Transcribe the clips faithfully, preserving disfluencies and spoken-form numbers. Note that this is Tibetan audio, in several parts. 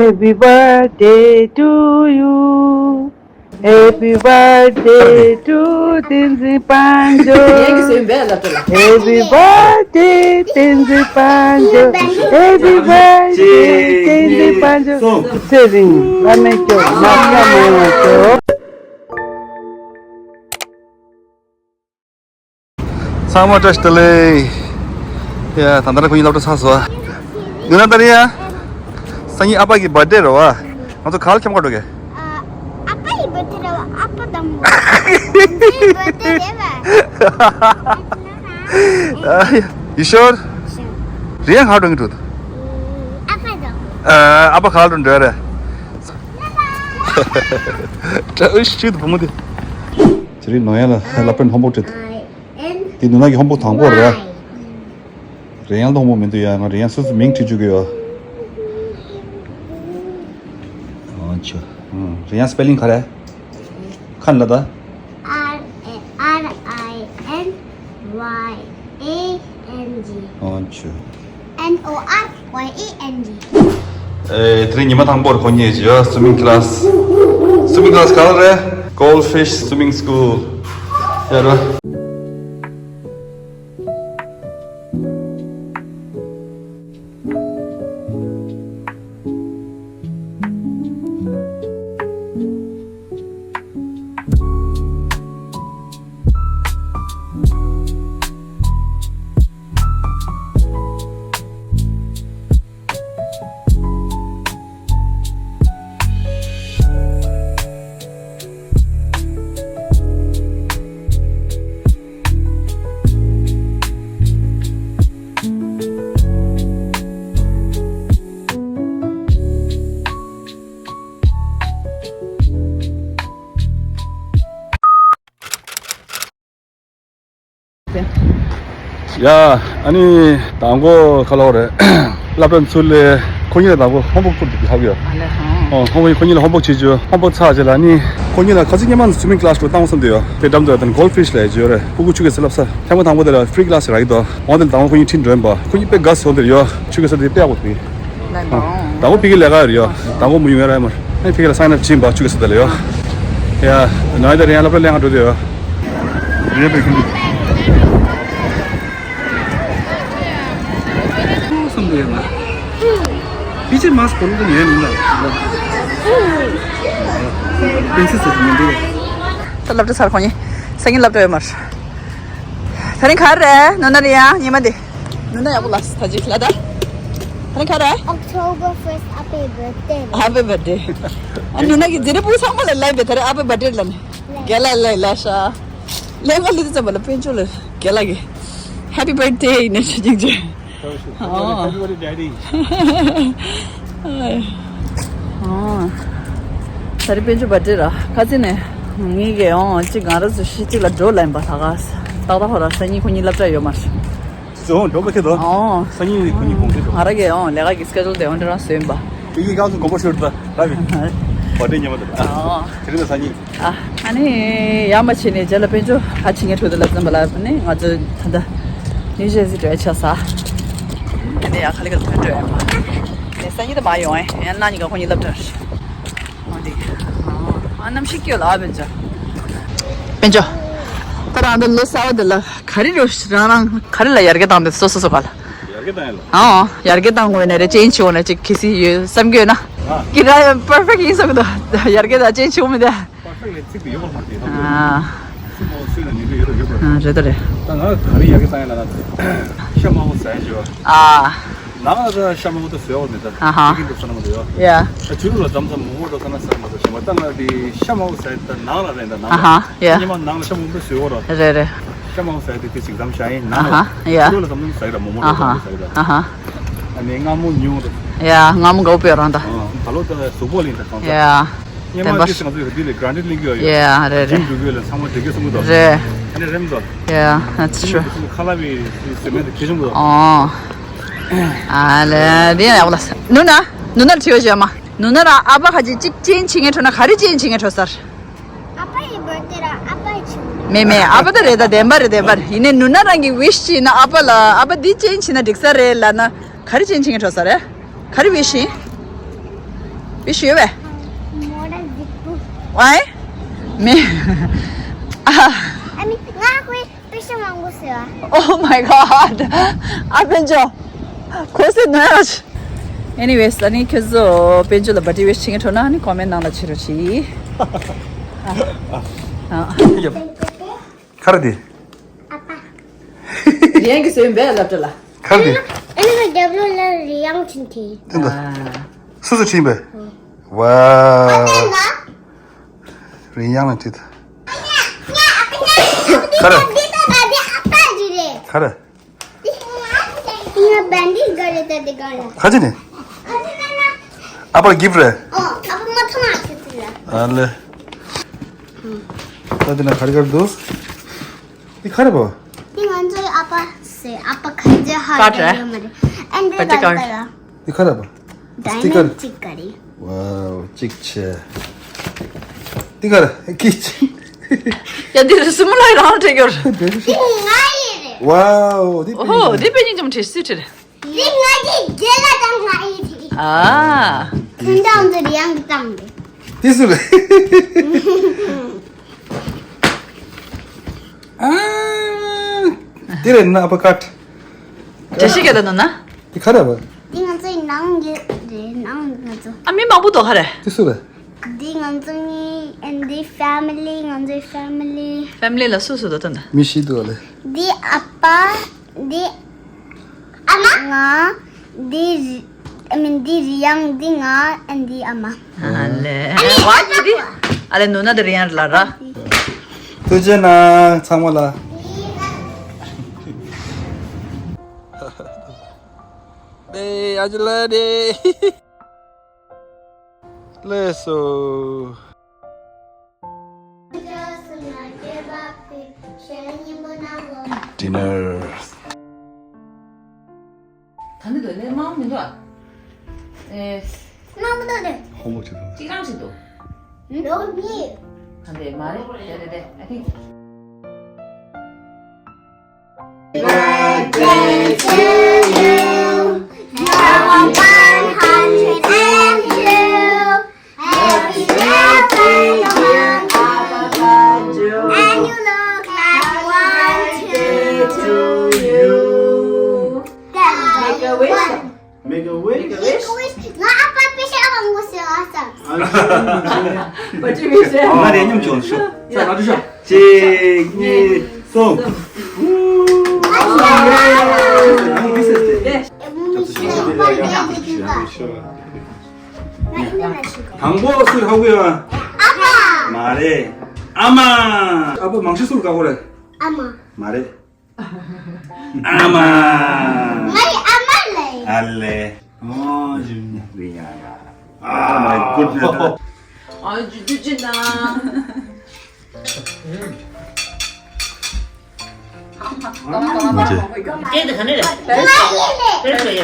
Happy birthday to you. Happy birthday to Tenzin Panjo. Happy birthday Tenzin Panjo. Happy birthday Tenzin Panjo. Tenzin Panjo. ཚང་མ་བཀྲ་ཤིས་བདེ་ལེགས། ཡ། ད་ལྟ་ར་ཁོ་གཉིས་སློབ་གྲྭ་ཚར་སོང་། ཡིན་ན་ད་རེས་ཡ། སང་ཉིན་ཨ་ཕ་གི་བར་ཌེ་རེད་བ། ང་ཚོ་ག་ལ་ཁྱམས་ཁ་འགྲོ་གི། ཨ་ཨ་ཕ་ཡི་བར་ཌེ་རེད་བ། ཨ་ཕ་དང་། ཨ་ཕའི་བར་ཌེ་རེད་བ། You sure? Sure. རེད་ཡ། ག་འགྲོ་གི་འགྲོ། ཨ་ཕ་དང་། ཨ་ཨ་ཕ་ག་ལ་འགྲོ་འགྲོ་རེད། ཨུ་ཤི་ཤི་བུ་མོ་དེ། ཇེ་རི་ནོ་ཡ་ལ་ལ་པན་ཧོམ་ཝོག་བྲིས། དེ་ནུ་ན་གི་ཧོམ་ཝོག་དང་པོ་རེད། རེ་ཡང་ལ་ཧོམ་ཝོག་མི་འདུག་ཡ། ང་རེ་ཡང་སོ་སོ་མིང་བྲིས་བཅུག་གི་ཡོད། ཨོ་ཆུ། རེ་ཡང་སི་པེ་ལིང་ག་རེ། ཁ་ན་ལ་ད། R R I N Y A N G. ཨོ་ཆུ། N O R Y A N G. ཨེ། དེ་རིང་ཉི་མ་དང་པོར་ཁོ་གཉིས་ཀྱི་སུ་མིང་ཀི་ལ་སི། སུ་མིང་ཀི་ལ་སི་ག་ལ་རེད། Goldfish Swimming School. ཡ་རོ། ཡ། ཨ་ནི་དང་པོ་ཁ་ལོ་རེད། སློབ་གྲྭ་ཚུར་ལས་ཁོ་གཉིས་ལ་དང་པོ་ཧོམ་ཝོག་ཕུལ་ཏེ་ཧ་གོ་ཡ། ཨ་ལས་ཧང་། ཨོ། ཁོ་ཁོ་གཉིས་ལ་ཧོམ་ཝོག་བྱེད་རྒྱུ། ཧོམ་ཝོག་ཚར་རྗེས་ལ་ནི་ཁོ་གཉིས་ལ་ཁ་སང་ཉི་མ་སུ་མིང་ཀི་ལ་སི་འགྲོ་བཏང་སོང་དེ་ཡོད། དེ་འགྲམ་དུ་ཡོད་དེ་གོལ་ཕི་ཤི་ལ་ཡོད་རེད། ཕྲུ་གུ་ཆུ་གི་སེ་ལབ་ས། ཐེངས་མ་དང་པོ་དེ་ལ་ཕི་རི་ཀི་ལ་སི་རག་གི་འདུག་འོང་དེ་ལ་དང་པོ་ཁོ་གཉིས་ཁྲིད་འགྲོ་ཡིན་པ། ཁོ་གཉིས་དཔེ་དགའ་སོང་དེར་ཡོད། ཆུ་གི་སེ་དེ་དཔེ་ཡག་པོ་འདུག་དང་པོ་ཕ་གིར་ལས་ཀ་ཡོད་རེད་ཡ། དང་པོ་མུ་ཡུ་ཡོད་ར་མར། ཨ་ནི་ཕ་གིར་ལ་སའིན་ཨབ་བྱིན་པ་ཆུ་གི་སེ་དེ་ལ་ཡོད། ཡ། ནའི་དེ་རེད་ཡ། སློབ་གྲྭ་ལས་ཀ་འགྲོ་དེ་ཡོད། རེད་པས་ཁྱོད་ཀྱིས། བསམ་དེ་ཡོད་ན། ཕི་ཅི་མ་སི་གོ་རུ་དུ་ཉན་མི་ལ། པིན་སི་སི་མི་འདུག་ད་སློབ་གྲྭ་ཚར་ཁོ་གཉིས། སང་ཉིན་སློབ་གྲྭ་ཡོད་མར། ད་རིང་ག་རེ་རེད། ནོ་ན་རེད་ཡ། ཉི་མ་འདི། ནོ་ན་ཡག་པོ་ལ་ད་ཅིག་ལ་ད། ད་རིང་ག་རེ། October first ཨ་ཕའི་བར་ཌེ། ཨ་ཕའི་བར་ཌེ། ཨ་ནོ་ན་གི་ཛི་རེ་པུ་ཚང་མ་ལ་ལབ་པས་ད་རེ་ཨ་ཕའི་བར་ཌེ་ལ་ནི། རྒན་ལགས་ལ་ལ་ཤ། ལས་ཀ་ལས་དུས་ཙམ་པ་ལ་དཔལ་འབྱོར་ལ་རྒན་ལགས་ཀྱི་Happy birthday ནས་ཞུ་གཅིག་བྱས། ཨོ། Happy birthday daddy. ཨོ། ད་རེས་དཔལ་འབྱོར་བར་ཌེ་ར། ཁ་ཚིག་ནས་ངེད་ཀྱི་ཨོ་གཅིག་ང་རང་ཚོ་ཤི་གཅིག་ལ་འགྲོ་ལ་ཡིན་པ་ད་ག་ཏག་ཏག་ཧོ་ར་སང་ཉིན་ཁོ་གཉིས་སློབ་གྲྭ་ཡོད་མ་རེད། ཚོ་འགྲོ་མ་ཁེ་དོ། ཨོ། སང་ཉིན་ཁོ་གཉིས་དགོངས་ཚེ་འགྲོ། ང་རང་གི་ཨོ་ལས་ཀ་གི་སི་ཀེ་ཇུལ་དེ་འོན་ཏེ་རང་བཟོས་ཡིན་པ། དེ་གི་ཀ་ཚོ་དགོངས་པ་ཞུ་རུ་ད་ར་བི། བར་ཌེ་ཉི་མ་དེ། ཨོ། དེ་རིང་ད་སང་ཉིན། ཨ་ཨ་ནི་ཡར་མར་བྱས་ནས་རྗེས་ལ་དཔལ་འབྱོར་ཧ་ཆི་ངས་འཕྲོད་དུ་ལབ་ཙམ་པ་ལ་ནི་ང་ཚོ་ད་ལྟ་ནིའུ་ཇར་སི་འགྲོ་ཡ་ཆགས་ས། དེ་ནས་ཡར་ཁ་ལི་ཁ་ལི་ཐོན་འགྲོ་ཡ་མ། ནས་སང་ཉིན་ད་མ་ཡོང་ཨེ་ཡང་ན་ཉི་ག་ཁོ་གཉིས་སློབ་གྲྭར། འོ་དེ། ཨ་གནམ་གཤིས་སྐྱོ་ལ་ཨ་དཔལ་འབྱོར། དཔལ་འབྱོར། ད་རང་ད་ལོ་གསར་བ་འདི་ལ་ག་རེ་རོ་རང་རང་ག་རེ་ལ་ཡར་རྒྱས་བཏང་འདི་སོ་སོ་སོ་ག་ལ། ཡར་རྒྱས་བཏང་ཡ་ལ། ཨོ། ཡར་རྒྱས་བཏང་དགོས་ན་རེ་ཅན་ཆི་འོ་ན་ཅིག་གི་སི་ཡོད་བསམ་གྱི་ཡོད་ན། ཨ། ཀི་ར་པར་ཕེག་ཡིན་བསམ་གི་འདུག་ཡར་རྒྱས་དང་ཅན་ཆི་འོ་མི་འདུག་པར་ཕེག་ལས་ཚིག་དེ་ཡོད་པ་མ་རེད་ད། ཨ། སུ་མོ་སུ་ལ་ཉིན་རེ་ཡོད་རེད་ཡོད་པ། ཨ་རེད་ད་རེད། ད་ང་ག་རེ་ཡར་རྒྱས་བཏང་ཡ་ལ་ན། ཤ་དམའ་བོ་ཟ་ཡ་ཅིག་ཡོད། ཨ། ནང་ལ་ད་ཤ་དམའ་བོ་ད་བཟོས་པ་མེད་ད། ཨ་ཧ། ཡ། ད་ཕྱི་ལོགས་ལ་མཚམས་མཚམས་མོག་མོག་འགྲོ་ས་ན་ཟ་མ་ད་ཤ་མ་ད་ང་དེ་ཤ་དམའ་བོ་ཟ་ཡ་ད་ནང་ལ་རེད་ད་ནང་ལ། ཨ་ཧ། ཡ། སྔོན་མ་ནང་ལ་ཤ་དམའ་བོ་ད་བཟོས་པ་ར། རེད་རེད། ཤ་དམའ་བོ་ཟ་ཡ་དེ་དེ་ཅིག་མཚམས་བཞག་ཡིན་ནང་ལ། ཨ་ཧ། ཡ། ཕྱི་ལོགས་ལ་མཚམས་མཚམས་ཟ་ཡ་ད་མོག་མོག་འགྲོ་ས་ན་ཟ་ཡ་ད། ཨ་ཧ། ཨ་ནི་མངར་མོ་ཉུང་རེད། ཡ་མངར་མོ་དགའ་པོ་ཡོད་རང་ད། ཨ་ད་ལོ་ད་གཟུགས་པོ་ལེན་ད་གང་ད། ཡ། ཡ་མ་དེ་ང་ཚོས་འདི་ལས་ག་རེ་གླེང་གི་ཡོད། ཡ་རེད་རེད། ཇིམ་འགྲོ་གི་ཡོད་ལ་ཚང་མ་དེ་གས་གསུང་གི་འདུག་རེད། ཨ་ནི་རེད་མི་འདུག་ཡ་that's true། ཁ་ལ་བའི་སེམས་ནད་དེ་གས་གསུང་གི་འདུག་ཨོ། ཨ་ལས་དེ་ཡང་ཡག་པོ་ལ། ནུ་ན། ནུ་ནར་དྲི་བ་བྱས་མ། ནུ་ན་ར་ཨ་ཕ་ཁ་ཅིག་ཅིག་ཅན་ཆི་ངས་འཕྲོད་ན་ག་རེ་ཅན་ཆི་ངས་འཕྲོད་སར། ཨ་ཕ་ཡི་བར་ཌེ་ར་ཨ་ཕ་ཡི་ཆུང་། མེ་མེ་ཨ་ཕ་ད་རེད་ད་བདེན་པ་རེད་བདེན་པ་རེད། ཡིན་ནའི་ནུ་ན་རང་གི་ཝིཤ་ཅིག་ཡིན་ན་ཨ་ཕ་ལ་ཨ་ཕ་འདི་ཅན་ཆི་ན་འགྲིག་ས་རེད་ལ་ན་ག་རེ་ཅན་ཆི་ངས་འཕྲོད་ས་རེད། ག་རེ་ཝིཤ་ཡིན། པི་ཤི་ཡོད་པས། མོ་ར་ཟིག་པུ། ཝའི། མི། ཨ། ཨ་མི་ང་ཁོའི་པི་ཤི་མང་པོ་ཟེར་བ། Oh my god. ཨ་དཔལ་འབྱོར། ཁོ་སེ་ནོ་ཡ་ར་ཆི། Anyways, ཨ་ནི་ཁྱོད་ཚོ་དཔལ་འབྱོར་ལ་བར་ཐི་ཝིཤ་བྱེད་མཁན་འཕྲོ་ན་ཨ་ནི་ཀོ་མེན་ནང་ལ་བྱེད་རོགས་གྱིས། ཨ། ཨ། ཡ། ག་རེ་དེ། ཨ་ཕ། རི་དབྱངས་ཀྱིས་བཟོས་ཡིན་པས་སློབ་གྲྭ་ལ། ག་རེ་དེ། ཨ་ནི་ང་རྒྱབ་ལོགས་ལ་རི་དབྱངས་བྲིས་ཏེ། དེ་འདྲ། ཨ། སུ་སུ་བྲིས་པས། ཨ། ཝའོ། ཨ་ཕ་ལ། རི་དབྱངས་ལ་བྲིས་ཏེ། ག་རེ། ག་རེ། ཁ་ཅི་ནི། ཨ་ཕར་གིབ་རེད། ཨ་ལེ། ད་དེ་ན་ག་རེ་ག་རེ་འདུག་འདི་ག་རེ་བ། འདི་ང་ཚོའི་ཨ་ཕ་ཟེར། ཨ་ཕ་ཁ་ཅི་ཧ་ཀ་ཊ་རེད། ཡོད་མ་རེད། ཨན་འདི་ག་རེ་ག་རེ། འདི་ག་རེ་བ། ཌའི་མོན་ཌི་ག་རེ། ཝའོ། གཅིག་བྱས། འདི་ག་རེ། ཀི་ཅི། ཡ་འདི་རེད། སྲིན་མོ་ལགས་རང་སྤྲད་ཀྱོར། འདི་ང་ཡི་རེད། ཝའོ། འདི་ཨོ་ཧོ། འདི་དཔེ་སྙིང་རྗེ་མོ་བྲིས་སྲིད་བྲིས། འདི་ང་ཡི་རྒྱལ་ལ་དང་ང་ཡི་རེད། ཨ། ཁྱིམ་ཚང་འདི་རེད། ཡང་གི་བཏང་རེད། འདི་སུ་རེད། ཨ། འདི་རེད་ན་ཨ་ཕ་ཀ་ཊ། བཀྲ་ཤིས་སྐད་དང་ནོ་ན། འདི་ག་རེ་བ། འདི་ང་ཚོའི་ནང་གི་རེད། ནང་ང་ཚོ། ཨ་མི་མང་པོ་འདུག་ག་རེ། འདི་སུ་རེད། འདི་ང་ཚོ་གཉིས། ཨན་འདི་ཕེ་མི་ལི། ང་ཚོའི་ཕེ་མི་ལི། ཕེ་མི་ལི་ལ་སུ་སུ་འདུག་ད་ལྟ། མི་བཞི་འདུག་ཨ་ལེ། འདི་ཨ་ཕ། འདི་ཨ་མ། ང་། འདི་རི། ཨ་མིན་འདི་རི་དབྱངས། འདི་ང་། ཨན་འདི་ཨ་མ། ཨ་ལེ། ཨ་ལེ། ཝ་ཅི་འདི། ཨ་ལེ་ནོ་ན་འདི་རི་དབྱངས་ལ་ར། ཐུགས་རྗེ་གནང་ཚང་མ་ལ། ཨེ་ཨ་ཅི་ལ་དེ། ལགས་སོ། ཌི་ནར། ད་ནི་འདུག་ལས་མང་མི་འདུག་ཨ། ཨེ། མང་མི་འདུག་ལས། ཧོམ་ཝོག་ཅིག་འདུག་ཅིག་རང་ཞིག་འདུག་ལོ་གཉིས། ད་འདི་མ་རེད། རེད་རེད་རེད། I think. Birthday to you. Number one hundred and two. Happy birthday, dear Papa Joe. And you look like one, two. Happy birthday to you. Make a wish. Make a wish. Make a wish. ང་ཨ་ཕ་པེ་ཤ་མང་པོ་ཟེར་བ་བསམ། ཨ་ལ། པ་ཅི་མི་ཟེར། ང་རེ་སྙོམ་བྱུང་ཤོག་ས་ལ་ཤོག་གཅིག་གཉིས་གསུམ། དང་པོ་སུ་ཧ་གོ་ཡོད། ཨ་མ། མ་རེད། ཨ་མ། ཨ་ཕ་མང་ཤོས་སུ་ཧ་གོ་རེད། ཨ་མ། མ་རེད། ཨ་མ། ང་ཡི་ཨ་མ་ལེ། ཨ་ལེ། ཨོ་ཇུ་ཉི་རི་ཡ་ཡ། Oh my goodness. ཨ་ཇུ་ཇུ་ཇི་ན། ཇེ། ཇེ་དེ་ག་ནས་རེད། ང་ཡི་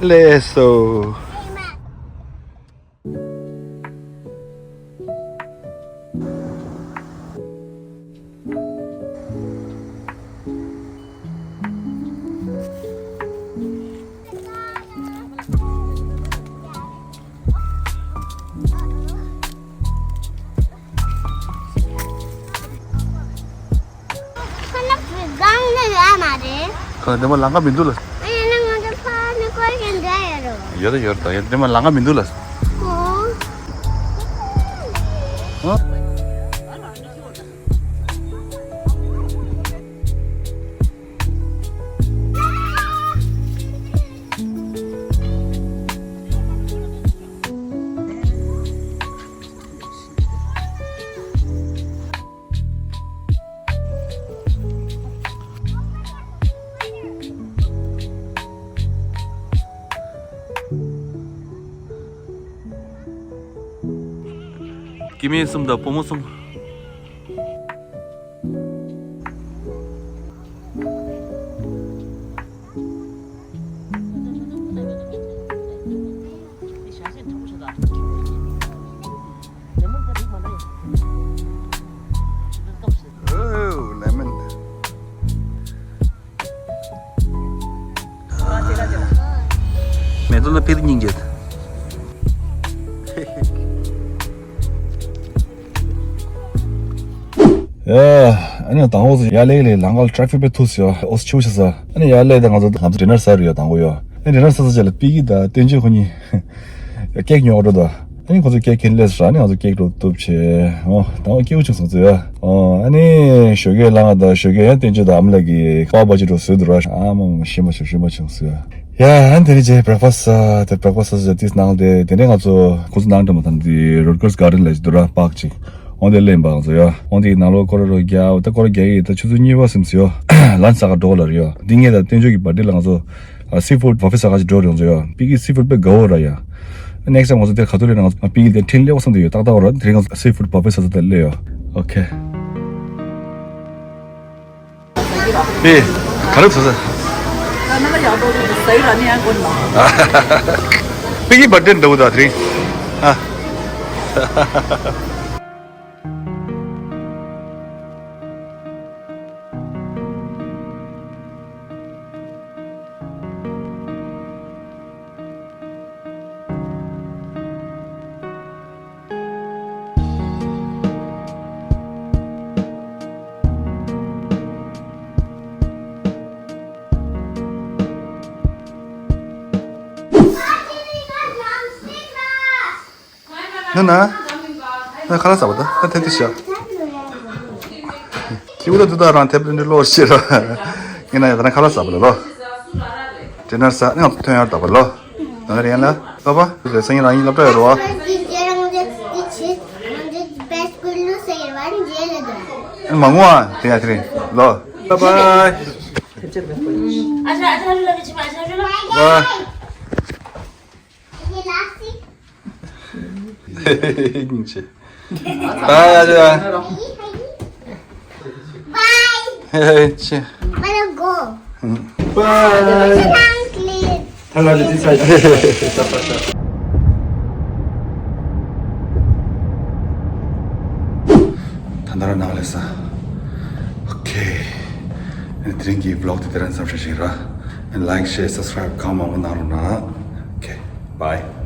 ལེ། ལགས་སོ། ཁོ་ན་སྒང་ནས་ཡོད་མ་རེད། ཁོ་ན་འདི་མ་ལང་ཀ་མི་འདུག་ལ། ཨ་ཡ་ན་ང་ཚོ་ཕ་ནི་ཀོ་ཤན་འདྲ་ཡོད་རོ། ཡོད་ད་ཡོད་ད་ཡོད། འདི་མ་ལང་ཀ་མི་འདུག་ལ། ཨོ། ཨོ། སྐྱེ་དམན་གསུམ་དང་བུ་མོ་གསུམ། ཚོ་ལ་ཕེབས་སྙིང་རྗེ། ཡ། ཨ་ནི་དང་པོ་ཡར་སླེབས་ལས་ལམ་ཁ་ལ་ཊེ་ཕིག་དཔེ་ཐུག་སོང་ཡ། ཨོ་ཙི་ཆེ་བོ་ཆགས་སོང་། ཨ་ནི་ཡར་སླེབས་དང་ང་ཚོ་ང་ཚོ་ཌི་ནར་ཟ་རེད་ཡ། དང་པོ་ཡ། ཨ་ནི་ཌི་ནར་ཟ་ས་ཅིག་ལ་པི་ཀི་དང་བསྟན་ཆོས་ཁོ་གཉིས་ཀེག་ཉོ་འགྲོ་འདུག་ཨ་ནི་ང་ཚོ་ཀེག་ཁྱེར་སླེབས་སོང་ར། ཨ་ནི་ང་ཚོ་ཀེག་འགྲོ་གཏུབ་བྱས། ཨོ་དང་པོ་སྐྱིད་པོ་བྱུང་སོང་ཚོ་ཡ། ཨོ་ཨ་ནི་ཞོགས་ཀས་ལངས་དང་ཞོགས་ཀས་ཡང་བསྟན་ཆོས་དང་ཨ་མ་ལགས་ཀྱིས་པའོ་བྷ་ཇི་འདྲ་བཟོས་འདུག་ར། ཨ་མ་མ་ཞིམ་པ་བྱུང་། ཞིམ་པ་བྱུང་སོང་ཡ། ཡ། ཨ་ནི་དེ་ནས་རྗེས་བྷི་རེག་ཕ་སི་ཊི་ཟ། དེ་བྷི་རེག་ཕ་སི་ཊི་ཟ་དེ་ནང་དེ་དེ་ནས་ང་ཚོ་ཁོ་ཚོ་ནང་འགྲོ་མ་ཐང་དེ་རོ་ཌི་གར་སི་གྷར་ཌེན་ལ་ཅིག་འདུག་ར། པཱག་ཅིག་འོ་དེ་སླེབས་པ་ང་ཚོ་ཡ། འོ་དེ་ནང་ལོགས་སྐོར་ར་རོ་རྒྱག་འོ་ད་སྐོར་ར་རྒྱག་གི་ད་ཆུ་ཚོད་གཉིས་པ་ཟིན་སོང་ཡ། ལན་ཆི་ཟ་ག་འགྲོ་ག་ལ་རེད་ཡ། འདི་ངས་ད་བསྟན་ཆོས་ཀྱི་བར་ཌེ་ལ་ང་ཚོ་ཨ་སི་ཕུཌ་བྷ་ཕེ་ཊི་ཟ་ག་ཅིག་འགྲོ་རེད་ང་ཚོ་ཡ། པི་ཀི་སི་ཕུཌ་དཔེ་དགའ་བོ་ར་ཡ། ནེག་སི་ཊའིམ་ང་ཚོ་དེ་ག་ཐུག་ལས་ང་ཚོ་པི་ཀི་དེ་འཕྲིན་སླེབས་བསམ་དུ་ཡོད། ཏག་ཏག་ར། དེ་རིང་ང་ཚོ་སི་ཕུཌ་བྷ་ཕེ་ཊི་ཟ་ས་དེ་སླེབས་ཡ། ཨོ་ཁེ། པི། ག་རེ་ཟ་ས། ད་ནང་ཡག་པོ་ཟ་ཡི་ར་ནི་ཡང་དགོས་ན། པི་ཀི་བར་ཌེ་འདྲ་བོ་ད་དེ་རིང་། ཨ། ན་ན། ན་ཁ་ལག་ཟ་བ་ད་ད་ཐེ་ཐེ་ཤ། ཁྱེད་འུ་ད་དུ་ད་རང་ཐེབས་ལེན་ལོག་ཤེས་ར། ཡིན་ན་ཡང་ད་ན་ཁ་ལག་ཟ་བ་ལ་ལོ། ཌི་ནར་ཟ་ནི་ང་ཐོན་ཡར་ད་བ་ལོ། ང་རེ་ཡན་ལ་ལོ་པ་རེ་སང་ཉིན་རང་ཡིན་སློབ་གྲྭ་ཡོད་རོ། མ་ངུ་ཨ་དེ་ཡ་དེ་རིང་ལོ། Bye bye. Bye. Bye. Bye. Bye. ད་ལྟ་རང་ནང་ལས་ས། ཨོ་ཁེ། དེ་རིང་གི་བི་ལོག་དེ་དེ་རང་མཚམས་བཞག་ཞིག་ར། ལའིཀ་ཤེར་སབ་སི་ཀ་རའིབ་གང་མང་པོ་གནང་རོགས་གནང་། ཨོ་ཁེ། བྷའི།